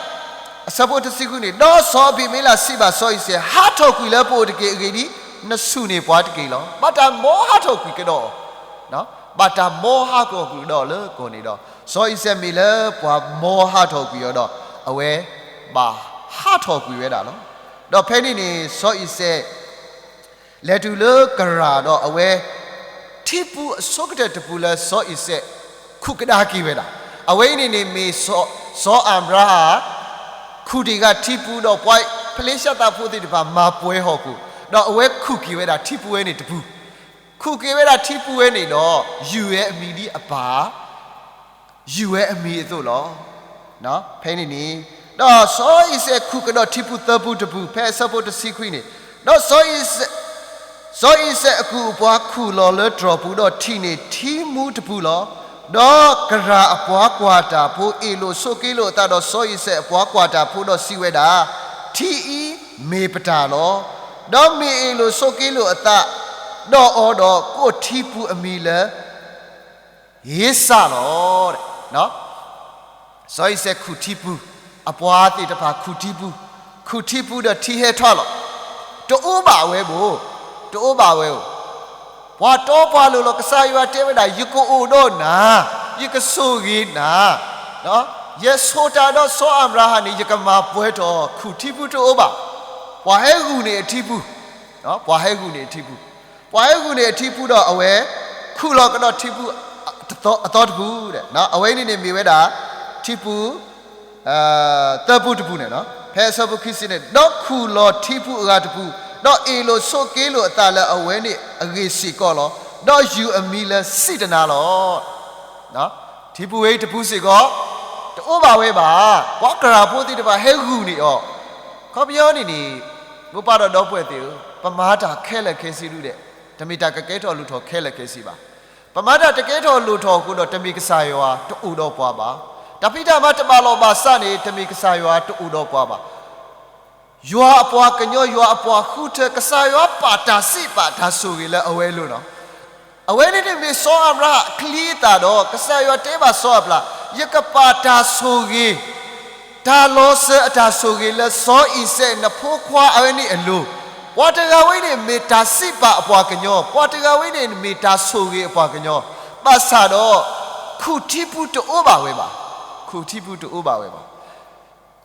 အဆၢဖိတဆံဃုန့ၣ်, ဒီးစီၤအဘံမ့လးစံးဘၣ်စီၤအံၤစဲး, ဟးထီၣ်ကွံာ်လၢပအိၣ်တက့ၢ်. အဂ့ၢ်ဒ်အံၤ, နဆူၣ်န့ၢ်ပှၤတက့ၢ်လီၤ. ဘၣ်တၢ်မ်ဟးထီၣ်ကွံာ်ကဒီး, ဘၣ်တၢ်မ်ဟးထီၣ်ကွံာ်ကဒီးလၢကီၢ်န့ၣ်ဒီး, စီၤအံၤစဲးမ့ၢ်လၢပှၤမ်ဟးထီၣ်ကွံာ်အီၤဒီး, အဝဲဘၣ်ဟးထီၣ်ကွံာ်ဝဲဒၣ်လီၤ. ဒီးဖဲန့ၣ်န့ၣ် စီၤအံၤစဲး လဲၤတုၤလၢကရၢ်ဒီးအဝဲ, ထံပူအဆိကတၢၢ်တပူလၢစီၤအံၤစဲးခူၣ်ကဒါက့ၤဝဲဒၣ်, အဝဲအံၤန့ၣ်န့ၣ်မ့ၢ်စီၤအၤဘြၤဟၣ် ခူၣ်တ့ၢ်ဂၤထံပူဒီး ပှၤဖလ့ၡသၣ်ဖိသ့ၣ်တဖၣ်မၤပှဲၤဟီၣ်ခိၣ်, ဒီးအဝဲခူၣ်က့ၤဝဲဒၣ်ထံပူဝဲန့ၣ်တပူ, ခူၣ်က့ၤဝဲဒၣ်ထံပူဝဲန့ၣ်ဒီး ယုၢ်ဝဲအမံၤဒ်အပၢ် ယူၤဝဲအမံၤအသိးလီၤ. ဖဲန့ၣ်န့ၣ်, ဒီးစီၤအံၤစဲးခူၣ်ကဒီးထံပူၤသၢပူတပူၤ, ဖဲအဆၢဖိတဆံခွံန့ၣ်, ဒီးစီၤအံၤစဲး, စီၤအံၤစဲးအကုၢ်အပှၤခူၣ်လီၤလၢတြီၢ်ပူၤဒီးထံၣ်န့ၢ်ထံမူတပူလီၤ. ဒီးကရၢ်အပှၤကွၢ်တၢ်ဖိအ့ၣ်လိာ်ဆိးက့လိာ်အသးဒီးစီၤအံၤစဲးအပှၤကွၢ်တၢ်ဖိဒီးစံးဝဲဒၣ်, ထံအံၤမ့ၢ်ပတၢ်လီၤ. ဒီးမ့ၢ်အ့ၣ်လိာ်ဆိးက့လိာ်အသးဒီးအီၤဒီးကိးထံပူၤအမံၤလၢ ဧ့ၤစၢ်လီၤ. စီၤအံၤစဲးခူၣ်ထံပူၤ, အပှၤသ့ၣ်တဖၣ်ခူၣ်ထံပူၤ, ခူၣ်ထံပူၤဒီးထံဟဲထီၣ်လီၤ. တအိၣ်ဘၣ်ဝဲဘၣ်, တအိၣ်ဘၣ်ဝဲဧိၤ, ပှၤတီပှၤလိၤလီၤ. ကစၢ်ယွၤတဲဝဲဒၣ် ယကအိၣ်ဒီးနၤ, ယကဆိၣ်ဂ့ၤနၤ, ယဆိၣ်တၢ်ဒီးစီၤအၤဘြၤဟၣ်န့ၣ် ယကမၤပှဲၤထီၣ် ခူၣ်ထံပူၤတအိၣ်ဘၣ်. ပှၤဟဲဂုာ်န့ၢ်အထံပူၤ, ပှၤဟဲဂုာ်န့ၢ်အထံပူၤ, ပှၤဟဲဂုာ်န့ၢ်အထံပူၤဒီးအဝဲ ခူၣ်လီၤကဒီးထံပူၤအသီတပူၤ, အဝဲန့ၣ်န့ၣ်မ့ၢ်ဝဲဒၣ် ထံပူၤ သၢပူတပူန့ၣ်, ဖဲအဆၢဖိခံဆံန့ၣ်, ဒီးခူၣ်လီၤထံပူၤအဂၤတပူၤ, ဒီးအ့ၣ်လိာ်ဆိးက့လိာ်အသးလၢအဝဲန့ၣ်အဂ့ၢ်စ့ၢ်ကီးလီၤ. ဒီးယူၤအမံၤလၢစံးတနၤလီၤ. ထံပူၤဝဲအံၤတပူၤစ့ၢ်ကီး တအိၣ်ဘၣ်ဝဲဘၣ်. ပှၤကရၢ်ဖိသ့ၣ်တဖၣ်ဟဲဂုာ်န့ၢ်အီၤ, ခီပညီန့ၣ်န့ၣ်, မိၢ်ပၢ်ဒီးဒီပုၢ်ဝဲၢ်သ့ၣ်ဧၢ, ပမၤတၢ်ခဲလၢာ်ခဲဆ့ဒုးဒဲး, တမ့ၢ်တၢ်ကကဲထီၣ်လိၣ်ထီၣ်ခဲလၢာ်ခဲဆ့ဘၣ်. ပမၤတၢ်တကဲထီၣ်လိၣ်ထီၣ်အဃိဒီး တမ့ၢ်ကစၢ်ယွၤတအိၣ်ဒီးပှၤဘၣ်. တၢ်ဖံးတၢ်မၤတဘၣ်လီၢ်ဘၣ်စးန့ၣ် တမ့ၢ်ကစၢ်ယွၤတအိၣ်ဒီးပှၤဘၣ်. ယွၤအပှၤကညီ, ယွၤအပှၤဃုထၢ, ကစၢ်ယွၤပာ်တၢ်စံးပာ်တၢ်ဆိၣ်ဂ့ၤလၢအဝဲအလိၤလီၤ. အဝဲန့ၣ်န့ၣ်မ့ၢ်စီၤအၤဘြၤဟၣ်အချံအသၣ်ဒီး ကစၢ်ယွၤတဲဘၣ်စီၤအၤဘြၤဟၣ်, ယကပာ်တၢ်ဆိၣ်ဂ့ၤ, တၢ်လီၤစၢၤအတၢ်ဆိၣ်ဂ့ၤလၢစီၤအံၤစဲးနဖိခွါအဝဲန့ၣ်အလိၤ, ပှၤတဂၤဝဲန့ၣ်မ့ၢ်တၢ်စံးပာ်အပှၤကညီ, ပှၤတဂၤဝဲန့ၣ်မ့ၢ်တၢ်ဆိၣ်ဂ့ၤအပှၤကညီ, ဘၣ်ဆၣ်ဒီး ခူၣ်ထံပူၤတအိၣ်ဘၣ်ဝဲဘၣ်. ခူၣ်ထံပူၤတအိၣ်ဘၣ်ဝဲဘၣ်.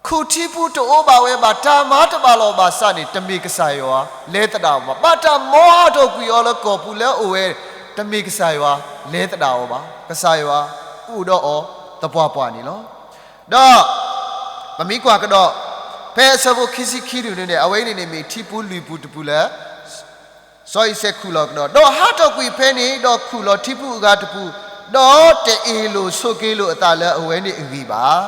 ခူၣ်ထံပူၤတအိၣ်ဘၣ်ဝဲဘၣ်, တၢ်မၤတဘၣ်လီၢ်ဘၣ်စးန့ၣ် တမ့ၢ်ကစၢ်ယွၤလဲၤသဒၣ်အီၤဘၣ်. ဘၣ်တၢ်မီဟးထီၣ်ကွံာ်အီၤလၢကီၢ်ပူၤလၢအအိၣ်ဝဲ, တမ့ၢ်ကစၢ်ယွၤလဲၤသဒၣ်အီၤဘၣ်. ကစၢ်ယွၤအိၣ်ဒီးအီၤသပှၢ်ပှၢ်န့ၣ်လီၤ. ဒီး ပမ့ၢ်ကွၢ်ကဒီး ဖဲအဆၢဖိခံဆံခံဒုန့ၣ်န့ၣ်, အဝဲအံၤန့ၣ်န့ၣ်မ့ၢ်ထံပူၤလွံၢ်ပူၤတပူၤလၢ စီၤအံၤစဲးခူၣ်လီၤကဒီး, ဒီးဟးထီၣ်ကွံာ်ဖဲန့ၣ်, ဒီးခူၣ်လီၤထံပူၤအဂၤတပူၤ, ဒီးတအ့ၣ်လိာ်ဆိးက့လိာ်အသးလၢအဝဲန့ၣ်အဂ့ၢ်ဘၣ်.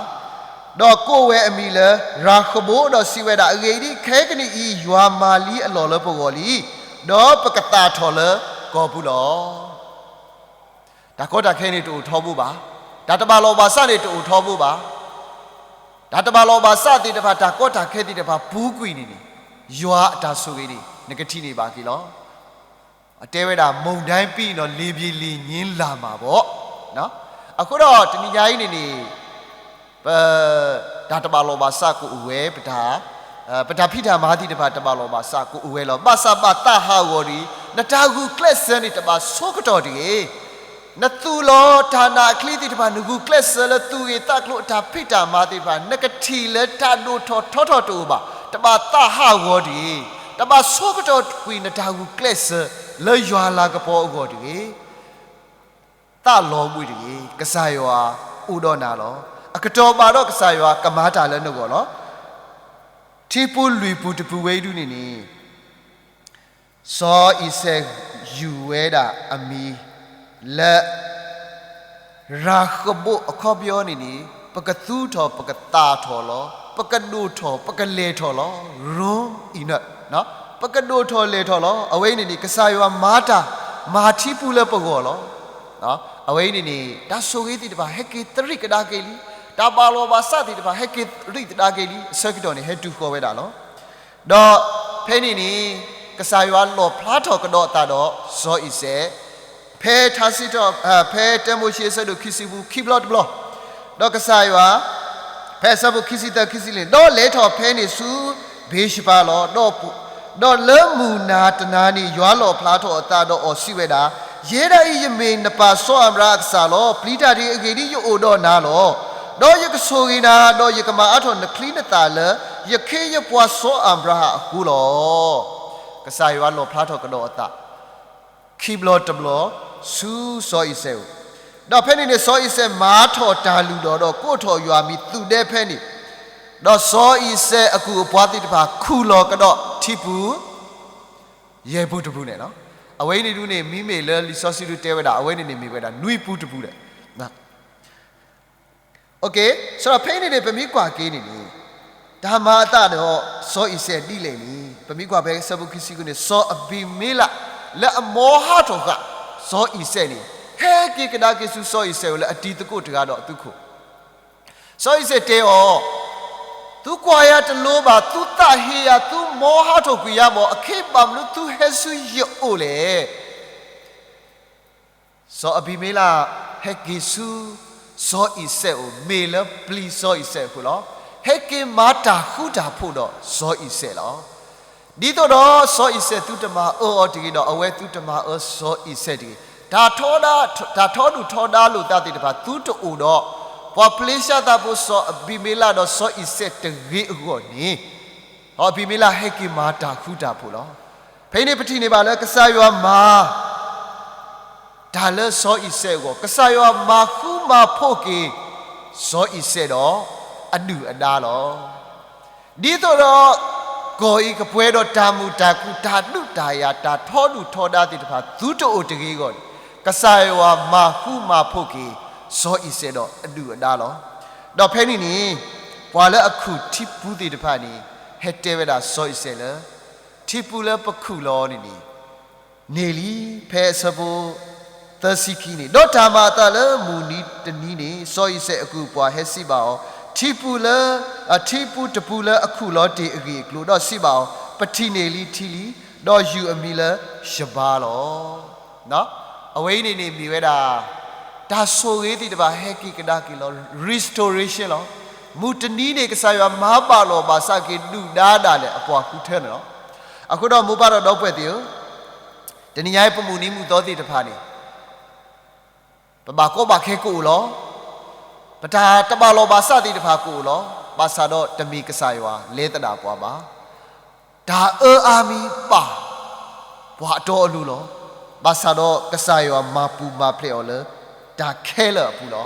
ဒီးကိးဝဲအမံၤလၢရၤဃဘိၣ်, ဒီးစံးဝဲဒၣ်, အဂ့ၢ်ဒ်အံၤ, ခဲကနံၣ်အံၤ ယွၤမၤလံအလီၢ်လၢပဂီၢ်လံ, ဒီးပကသၣ်ထီၣ်လၢကီၢ်ပူၤလီၤ. တၢ်ကီတၢ်ခဲန့ၣ်တအိၣ်ထီဘိဘၣ်. တၢ်တဘၣ်လီၢ်ဘၣ်စးန့ၣ်တအိၣ်ထီဘိဘၣ်. တၢ်တဘၣ်လီၢ်ဘၣ်စးသ့ၣ်တဖၣ်, တၢ်ကီတၢ်ခဲသ့ၣ်တဖၣ်ပူၤကွံာ်န့ၣ်န့ၣ်, ယွၤအတၢ်ဆိၣ်ဂ့ၤန့ၣ် နကထံၣ်န့ၢ်ဘၣ်က့ၤလီၤ. အတဲဝဲဒၣ် မုန်တိုင်းပြီးရင် လေပြေလည်ခြင်းလာမှာပေါ့. အဃိဒီးတနံၤညါအံၤန့ၣ်န့ၣ် ပ တၢ်တဘၣ်လီၢ်ဘၣ်စးကအိၣ်ဝဲ, ပတၢ်ဖံးတၢ်မၤသ့ၣ်တဖၣ်တဘၣ်လီၢ်ဘၣ်စးကအိၣ်ဝဲလီၤ. ဘၣ်ဆၣ်ဘၣ်သးဟးဂီၤဒံး, နတၢ်ဂုာ်ကျဲးစၢးန့ၣ်တဘၣ်ဆိကတီၢ်တဂ့ၤ. နသူၣ်လီၤတၢ်နာ်အချံသ့ၣ်တဖၣ်, နဂုာ်ကျဲးစၢးလၢသူၣ်ဂ့ၤသးကျိၤအတၢ်ဖံးတၢ်မၤသ့ၣ်တဖၣ်, နကထံၣ်လၢတၢ်ဒိၣ်ထီၣ်ထီထီၣ်တအိၣ်ဘၣ်. တဘၣ်သးဟးဂီၤတဂ့ၤ. တဘၣ်ဆိကတီၢ်ကွံာ်နတၢ်ဂုာ်ကျဲးစၢးလၢယွၤလၤကပီၤအဂီၢ်တဂ့ၤ. သးလီၤဘှံးတဂ့ၤ, ကစၢ်ယွၤအိၣ်ဒီးနၤလီၤ. အကတီၢ်ဘၣ်ဒီးကစၢ်ယွၤကမၤတၢ်လၢနဂီၢ်လီၤ. ထံပူၤလွံၢ်ပူၤတပူၤဝဲအံၤဒုန့ၣ်န့ၣ် စီၤအံၤစဲးယူၤဝဲဒၣ်အမံၤလၢ ရၤဃဘိၣ်အခီပညီန့ၣ်န့ၣ် ပကသူထီၣ်ပကသၣ်ထီၣ်လီၤ. ပကဒိၣ်ထီၣ် ပကလဲၤထီၣ်လီၤ. ရိ အံၤန့ၣ် ပကဒိၣ်ထီၣ်လဲၤထီၣ်လီၤ. အဝဲအံၤန့ၣ်န့ၣ် ကစၢ်ယွၤမၤတၢ် မၤထံပူၤလၢပဂီၢ်လီၤ. အဝဲအံၤန့ၣ်န့ၣ် တၢ်ဆိၣ်ဂ့ၤသ့ၣ်တဖၣ် ဟဲက့ၤသရံးကဒါက့ၤလံ. တၢ်ဘၣ်လီၢ်ဘၣ်စးသ့ၣ်တဖၣ် ဟဲက့ၤသရံးကဒါက့ၤလံ. အဆၢကတီၢ်န့ၣ် ဟဲတုၤဃီၤဝဲဒၣ်လီၤ. ဒီးဖဲန့ၣ်န့ၣ် ကစၢ်ယွၤလီၣ်ဖျါထီၣ်ကဒီးအသးဒီးစီၤအံၤစဲး ဖဲထါစံးထီၣ်, ဖဲတၢမိၤၡ့အဆၢဒိၣ်ခံဆံပူၤ ခံဘျီတဘျီ, ဒီးကစၢ်ယွၤ ဖဲအဆၢဖိခံဆံသၢ ခံဆံလွံၢ်န့ၣ်, ဒီးလဲၤထီၣ်ဖဲန့ၣ်ဆူဘ့ၤၡဘၤလီၤ. ဒီးလၢမုၢ်နၤတနၤန့ၣ် ယွၤလီၣ်ဖျါထီၣ်အသးဒီးအီၤစံးဝဲဒၣ်, ယဲဒၣ်အံၤ ယမ့ၢ်နပၢ်စီၤအၤဘြၤဟၣ်အကစၢ်လီၤ. ပျံၤတၢ်တဂ့ၤ, အဂ့ၢ်ဒ်အံၤ, ယအိၣ်ဒီးနၤလီၤ. ဒီးယကဆိၣ်ဂ့ၤနၤ, ဒီးယကမၤအါထီၣ်နချံနသၣ်လၢ ယခ့ယပှၤစီၤအၤဘြၤဟၣ်အဃိလီၤ. ကစၢ်ယွၤလီၣ်ဖျါထီၣ်ကဒီးအသး ခံဘျီတဘျီ ဆူစီၤအံၤစဲးအအိၣ်, ဒီးဖဲန့ၣ်န့ၣ် စီၤအံၤစဲးမၤထီၣ်တၢ်လုၢ်ဒီး ဒီးကိးထီၣ်ယွၤအမံၤ သုးဒဲဖဲန့ၣ်, ဒီးစီၤအံၤစဲးအကုၢ်အပှၤသ့ၣ်တဖၣ် ခူၣ်လီၤကဒီးထံပူၤ ယဲၢ်ပူၤတပူၤန့ၣ်လီၤ. အဝဲအံၤန့ၣ်ဒုန့ၣ် မ့မ့ၢ်လၢလံာ်စီဆှံဒုတဲဝဲဒၣ် အဝဲန့ၣ်န့ၣ်မ့ၢ်ဝဲဒၣ် နွံပူၤတပူၤဒီး Okay, ဆိုတော့ ဖဲအံၤန့ၣ်န့ၣ် ပမ့ၢ်ကွၢ်က့ၤန့ၣ်န့ၣ် တၢ်မၤအသးဒီးစီၤအံၤစဲးဒ်လဲၣ်န့ၣ် ပမ့ၢ်ကွၢ်ဖဲအဆၢဖိခံဆံဃုန့ၣ် စီၤအဘံၤမ့လး လၢအမီဟးထီၣ်ဃာ် စီၤအံၤစဲးန့ၣ် ဟဲက့ၤကဒါက့ၤဆူစီၤအံၤစဲးအအိၣ်လၢအတံၤသကိးတဂၤဒီးအသုးခိၣ် စီၤအံၤစဲးတဲအီၤ, သုကွၢ်ယၤတလိၤဘၣ်, သုသးဟ့ယၤ, သုမီဟးထီၣ်ကွံာ်ယၤမၢ်, အခဲအံၤဘၣ်မနုၤသုဟဲဆူယအိၣ်လဲၣ်. စီၤအဘံၤမ့လး ဟဲက့ၤဆူ စီၤအံၤစဲးအအိၣ် မ့ၢ်လၢပျံၤစီၤအံၤစဲးအဃိလီၤ. ဟဲက့ၤမၤတၢ်ဃူတၢ်ဖိးဒီးစီၤအံၤစဲးလီၤ. ဒ်သိးဒီးစီၤအံၤစဲးသုတမၤအၢအီၤတဂ့ၤဒီး အဝဲသုတမၤအၢစီၤအံၤစဲးတဂ့ၤ. တၢ်ထီဒါ, တၢ်ထီဒုၣ်ထီဒါလိာ်သးသ့ၣ်တဖၣ် သုတအိၣ်ဒီး ပှၤပလ့ၤၡါသးဖိစီၤအဘံၤမ့လးဒီးစီၤအံၤစဲးတဂ့ၤအဂီၢ်န့ၣ် စီၤအဘံၤမ့လးဟဲက့ၤမၤတၢ်ဃူတၢ်ဖိးလီၤ. ဖဲအံၤန့ၣ်ပထံၣ်န့ၢ်ဘၣ်လၢကစၢ်ယွၤမၤ တၢ်လၢစီၤအံၤစဲးအဂီၢ်, ကစၢ်ယွၤမၤဃူမၤဖိးက့ၤ စီၤအံၤစဲးဒီး အဒုၣ်အဒါလီၤ. ဒ်သိးဒီး ကီၢ်အံၤကပှဲၤဒီးတၢ်မုာ်တၢ်ခုၣ် တၢ်ဒုးတၢ်ယၤ တၢ်ထီဒုၣ်ထီဒါသ့ၣ်တဖၣ် သုတအိၣ်တဂ့ၤအဂီၢ်န့ၣ် ကစၢ်ယွၤမၤဃူမၤဖိးက့ၤ စီၤအံၤစဲးဒီးအဒုၣ်အဒါလီၤ. ဒီးဖဲန့ၣ်န့ၣ် ပှၤလၢအခုၣ်ထံပူၤသ့ၣ်တဖၣ်န့ၣ် ဟဲတဲဝဲဒၣ်စီၤအံၤစဲးလၢ ထံပူၤလၢပခုၣ်လီၤန့ၣ်န့ၣ် န့ၢ်လံ. ဖဲအဆၢဖိ သၢဆံခံန့ၣ် ဒီးတၢ်မၤအသးလၢမုၢ်နံၤတနံၤန့ၣ် စီၤအံၤစဲးအကုၢ်အပှၤဟဲစံးဘၣ်အီၤ, ထံပူၤလၢ, အထံပူၤတပူၤလၢအခုၣ်လီၤတ့ၢ်အဂ့ၢ်အကျိၤ, ဒီးစံးဘၣ်အီၤ, ပထံၣ်န့ၢ်လံထံလံ, ဒီးယုၢ်အမံၤလၢယဘါလီၤ. အဝဲအံၤန့ၣ်န့ၣ်မ့ၢ်ဝဲဒၣ် တၢ်ဆိၣ်ဂ့ၤသ့ၣ်တဖၣ်ဟဲက့ၤကဒါက့ၤလီၤ, restoration လီၤ. မုၢ်တနံၤန့ၣ် ကစၢ်ယွၤမၤဘၣ်လီၤဘၣ်စးက့ၤ ဒုၣ်ဒါဒၣ်လဲာ်အပှၤဃုထၢန့ၣ်လီၤ. အဃိဒီးမိၢ်ပၢ်ဒီးဒီပုၢ်ဝဲၢ်သ့ၣ်ဧၢ, တနံၤညါအံၤပမုၢ်နံၤမုၢ်သီသ့ၣ်တဖၣ်န့ၣ် ပဘၣ်ကီဘၣ်ခဲကအိၣ်လီၤ. ပတၢ်တဘၣ်လီၤဘၣ်စးသ့ၣ်တဖၣ်ကအိၣ်လီၤ. ဘၣ်ဆၣ်ဒီးတမ့ၢ်ကစၢ်ယွၤလဲၤသဒၣ်ပှၤဘၣ်. တၢ်အၢအါမံၤဘၣ်ပှၤအတီအလိၤလီၤ. ဘၣ်ဆၣ်ဒီးကစၢ်ယွၤမၤပူၤမၤဖျဲးအီၤလၢ တၢ်ခဲလၢာ်အပူၤလီၤ.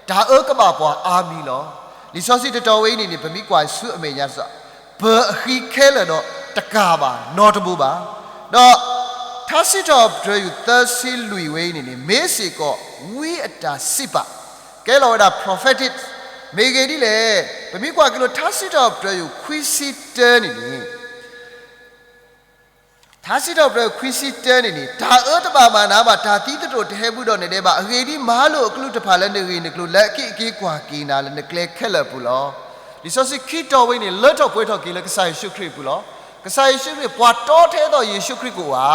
တၢ်အၢကဘၣ်ပှၤအါမံၤလီၤ. လံာ်စီဆှံတတီၤဝဲအံၤန့ၣ်န့ၣ် ပမ့ၢ်ကွၢ်ဆူအမဲာ်ညါစ့ၢ်, ပၢၤအဃံခဲလၢာ်ဒီးတကၢ်ဘၣ်နီတဘိဘၣ်. ဒီးထါစံးထီၣ်ပတြၢၤယုၢ်သၢဆံလွံၢ်ဝဲအံၤန့ၣ်န့ၣ် မ့ၢ်စ့ၢ်ကီးဝံအတၢ်စံးပာ် ကဲလီၤဝဲဒၣ် prophetic မ့ၢ်ဂ့ၢ်ဒ်လဲၣ်. ပမ့ၢ်ကွၢ်က့ၤလၢထါစံးထီၣ်ပတြၢၤယုၢ်ခွံဆံတၢန့ၣ်န့ၣ် ထါစံးထီၣ်ပတြၢၤခွံဆံတၢန့ၣ်န့ၣ် တၢ်အၢတဘၣ်မၤနၤဘၣ်, တၢ်သံသတြိာ်တဟဲဘူးဒီးနဒဲးဘၣ်. အဂ့ၢ်ဒ်အံၤ, မၤလိာ်အကလူးတဖၣ်လၢနဂ့ၢ်နကျိၤ လၢအက့ၢ်အက့ၤကွၢ်က့ၤနၤလၢနကျဲခဲလၢာ်အပူၤလီၤ. လံာ်စီဆှံခံတီၤဝဲန့ၣ် လၢထီၣ်ပှဲၤထီၣ်က့ၤလၢကစၢ်ယ့ၣ်ၡူးခရံာ်အပူၤလီၤ. ကစၢ်ယ့ၣ်ၡူးခရံာ် ပှၤတီထဲသိးယ့ၣ်ၡူးခရံာ်ကအိၣ်ဧါ.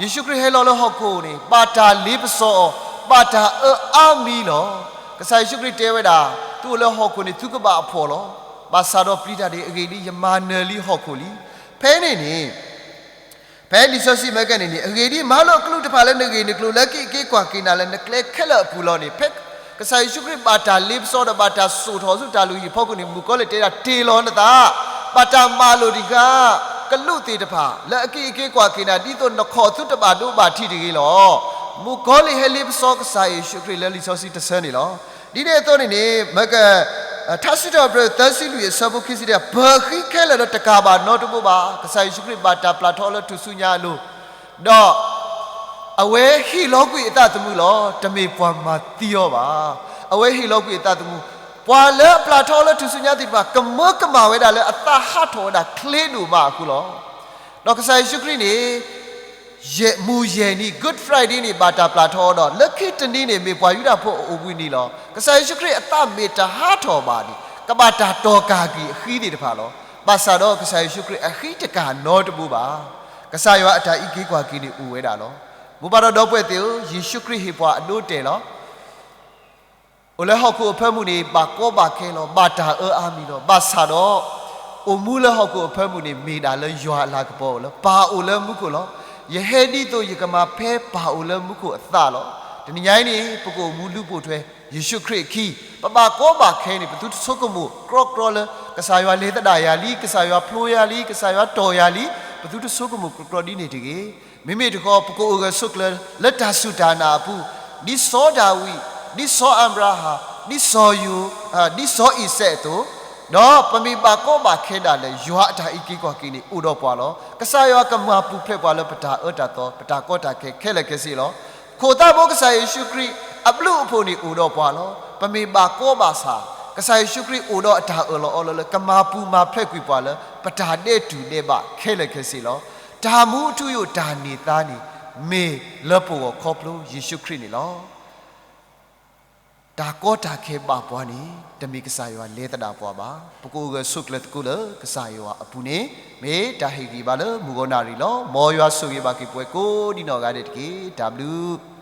ယ့ၣ်ၡူးခရံာ်ဟဲလီၤလၢဟီၣ်ခိၣ်န့ၣ် ဘၣ်တၢ်လ့ပစီအီၤ, ဘၣ်တၢ်အၢအါမံၤလီၤ. ကစၢ်ယ့ၣ်ၡူးခရံာ်တဲဝဲဒၣ်, သုအိၣ်လၢဟီၣ်ခိၣ်န့ၣ် သုကဘၣ်အဖှီၣ်လီၤ. ဘၣ်ဆၣ်ဒီးပျံၤတၢ်ဒ်အဂ့ၢ်ဒ်အံၤ ယမၤနၢၤလံဟီၣ်ခိၣ်လံ. ဖဲန့ၣ်န့ၣ် ဖဲလံာ်စီဆှံမ့ၢ်ကဲန့ၣ်န့ၣ် အဂ့ၢ်ဒ်အံၤ, မၤလိာ်အကလူးတဖၣ်လၢနဂ့ၢ်နကျိၤ လၢအက့ၢ်အက့ၤကွၢ်က့ၤနၤလၢနကျဲခဲလၢာ်အပူၤလီၤန့ၣ်, ဖဲကစၢ်ယ့ၣ်ၡူးခရံာ်ဘၣ်တၢ်လ့ပစီဒီးဘၣ်တၢ်စိာ်ထီၣ်ဆူတၢ်လုၢ်ဟံၣ်ဖီခိၣ်န့ၣ် မုၣ်ကီၤလံၢ်တဲဒၣ် တ့ၢ်လီၤနသး, ဘၣ်တၢ်မၤလိာ်တံၢ်ဃာ် ကလူးသ့ၣ်တဖၣ် လၢအက့ၢ်အက့ၤကွၢ်က့ၤနၤ ဒ်သိးနခီၣ်သုတဘၣ်ဒိဘၣ်ထံးတဂ့ၤလီၤ. မုၣ်ကီၤလံၢ်ဟဲလ့ပစီကစၢ်ယ့ၣ်ၡူးခရံာ်လၢလံာ်စီဆှံတဆၢန့ၣ်လီၤ. ဒ်န့ၣ်အသိးန့ၣ်န့ၣ် မ့ၢ်ကဲ ထါစံးထီၣ်ပတြၢၤသၢဆံလွံၢ်အဆၢဖိခံဆံတၢ, ပၢၤဃံခဲလၢာ်ဒီးတကၢ်ဘၣ်နီတဘိဘၣ်. ကစၢ်ယ့ၣ်ၡူးခရံာ်ဘၣ်တၢ်ပျၢ်ထီၣ်လၢထူၣ်စုညါအလိၤ, ဒီး အဝဲဟ့ၣ်လီၤကွံာ်အသးသမူလီၤ. တမ့ၢ်ပှၤမၤသံအီၤဘၣ်. အဝဲဟ့ၣ်လီၤကွံာ်အသးသမူ, ပှၤလၢအပျၢ်ထီၣ်လၢထူၣ်စုညါသ့ၣ်တဖၣ် ကမၢကမၣ်ဝဲဒၣ်လၢအသးဟးထီၣ်ဝဲဒၣ်ချ့ဒိၣ်မးအဃိလီၤ. ဒီးကစၢ်ယ့ၣ်ၡူးခရံာ်န့ၣ် ယဲၢ်မူၤယဲၢ်နံၤ Good Friday န့ၣ် ဘၣ်တၢ်ပျၢ်ထီၣ်အီၤဒီး လၢခံတနံၤန့ၣ် မ့ၢ်ပှၤယူဒၤဖိအအိၣ်ဘှံးနံၤလီၤ. ကစၢ်ယ့ၣ်ၡူးခရံာ်အသးမ့ၢ်တဟးထီၣ်ဘၣ်န့ၣ် ကဘၣ်တၢ်တီၢ်ကၢ်က့ၤအဃံသ့ၣ်တဖၣ်လီၤ. ဘၣ်ဆၣ်ဒီးကစၢ်ယ့ၣ်ၡူးခရံာ်အဃံတကၢ်နီတဘိဘၣ်. ကစၢ်ယွၤအတၢ်အံးက့ၤကွၢ်က့ၤန့ၣ်အိၣ်ဝဲဒၣ်လီၤ. မိၢ်ပၢ်ဒီးဒီပုၢ်ဝဲၢ်သ့ၣ်ဧၢ, ယ့ၣ်ၡူးခရံာ်ဟ့ၣ်ပှၤအဒိအတဲာ်လီၤ. အိၣ်လၢဟီၣ်ခိၣ်အဖၢမုၢ်န့ၣ် ဘၣ်ကီဘၣ်ခဲလီၤ, ဘၣ်တၢ်အၢအါမံၤလီၤ. ဘၣ်ဆၣ်ဒီး အိၣ်မူလၢဟီၣ်ခိၣ်အဖၢမုၢ်န့ၣ် မ့ၢ်ဒၣ်လၢယွၤအလၤကပီၤလၢပၢ်အိၣ်လၢမူခိၣ်လီၤ. ယဟဲဒ်သိးယကမၤဖဲပၢ်အိၣ်လၢမူခိၣ်အသးလီၤ. တနံၤညါအံၤန့ၣ် ပကအိၣ်မူလုၢ်ပိာ်ထွဲ ယ့ၣ်ၡူးခရံာ်အခံ, ပဘၣ်ကီဘၣ်ခဲန့ၣ် ပသုတဆိကမိၣ်ကြီကြီလၢ ကစၢ်ယွၤလဲၤသဒၣ်ယၤလံ, ကစၢ်ယွၤဖျိယၤလံ, ကစၢ်ယွၤတီၢ်ယၤလံ, ပသုတဆိကမိၣ်ကြီကြီဒ်န့ၣ်တဂ့ၤ. မ့မ့ၢ်တခီ ပကအိၣ်ဂၢၢ်ဆိးကျၢၤလၢတၢ်စူၢ်တၢ်နာ်အပူၤ, ဒ်စီၤဒၤဝံး, ဒ်စီၤအၤဘြၤဟၣ်, ဒ်စီၤယိၤ, ဒ်စီၤအံၤစဲးအသိး, ဒီးပမ့ၢ်ဘၣ်ကီဘၣ်ခဲဒၣ်လဲာ် ယွၤအတၢ်အံးက့ၤကွၢ်က့ၤန့ၣ်အိၣ်ဒီးပှၤလီၤ. ကစၢ်ယွၤကမၤပူၤဖျဲးပှၤလၢပတၢ်အၢတၢ်သီ ပတၢ်ကီတၢ်ခဲခဲလၢာ်ခဲဆ့လီၤ. ခိၣ်သးဘိကစၢ်ယ့ၣ်ၡူးခရံာ်အဘျုးအဖှိၣ်န့ၣ်အိၣ်ဒီးပှၤလီၤ. ပမ့ၢ်ဘၣ်ကီဘၣ်ဆၣ် ကစၢ်ယ့ၣ်ၡူးခရံာ်အိၣ်ဒီးအတၢ်အၢၣ်လီၤအီလီၤလၢ ကမၤပူၤမၤဖျဲးကွံာ်ပှၤလၢ ပတၢ်ဒဲးတူၢ်ဒဲးဘးခဲလၢာ်ခဲဆ့လီၤ. တၢ်မူအထူအယိာ်တၢ်န့ၢ်သါန့ၣ် မ့ၢ်လၢပဂီၢ်ခီဖျိယ့ၣ်ၡူးခရံာ်န့ၣ်လီၤ. တၢ်ကီတၢ်ခဲဘၣ်ပှၤန့ၣ် တမ့ၢ်ကစၢ်ယွၤလဲၤသဒၣ်ပှၤဘၣ်. ပကအိၣ်ဂၢၢ်ဆိးကျၢၤသကိးလၢကစၢ်ယွၤအပူၤန့ၣ် မ့ၢ်တၢ်ဟ့ၣ်ဂံၢ်ဘါလၢမုၢ်ဂီၤနၣ်ရံၣ်လီၤ. မ်ယွၤဆိၣ်ဂ့ၤဘၣ်က့ၤပဝဲကိးဒံနီၢ်ဂၤဒဲးတက့ၢ်. တၢ်ဘျုး